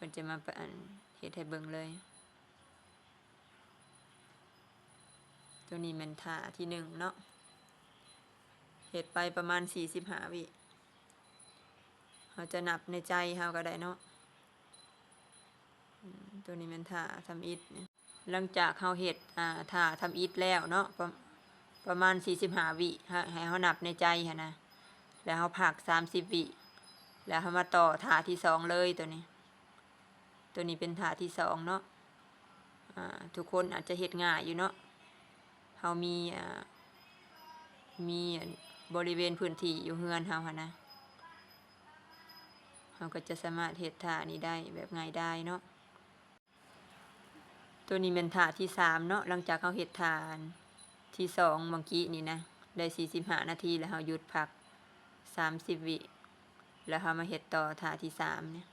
พิ่ນຈະມາປະ ອັນ ເຮັດໃຫ້ເບິ່ງເລີຍ. ໂຕນີ້ແມ່ນທ່າທີໜຶ່ງເນາະ ເຮັດໄປປະມານສີ່ສິບຫ້າວິ ເຮົາຈະນັບໃນໃຈເຮົາກໍໄດ້ເນາະ. ອືມ ໂຕນີ້ແມ່ນທ່າທຳອິດ. ຫຼັງຈາກເຮົາເຮັດ ອ່າ ທ່າທຳອິດແລ້ວເນາະ ປະ ປະມານສີ່ສິບຫ້າວິ ໃຫ້ ໃຫ້ເຮົານັບໃນໃຈຫັ້ນນະ ແລ້ວເຮົາພັກສາມສິບວິ ແລ້ວເຮົາມາຕໍ່ທ່າທີສອງເລີຍ. ໂຕນີ້ ໂຕນີ້ເປັນທ່າທີສອງເນາະ. ອ່າ ທຸກຄົນອາດຈະເຮັດງ່າຍຢູ່ເນາະ ເຮົາມີ ອ່າ ມີ ອັນ ບໍລິເວນພື້ນທີ່ຢູ່ເຮືອນເຮົາຫັ້ນນະ ເຮົາກໍຈະສາມາດເຮັດທ່ານີ້ໄດ້ແບບງ່າຍດາຍເນາະ. ໂຕນີ້ແມ່ນທ່າທີສາມເນາະ ຫຼັງຈາກເຮົາເຮັດທ່າທີສອງເມື່ອກີ້ນີ້ນະ ໄດ້ສີ່ສິບຫ້ານາທີ ແລ້ວເຮົາຢຸດພັກສາມສິບວິ ແລ້ວເຮົາມາເຮັດຕໍ່ທ່າທີສາມນີ້.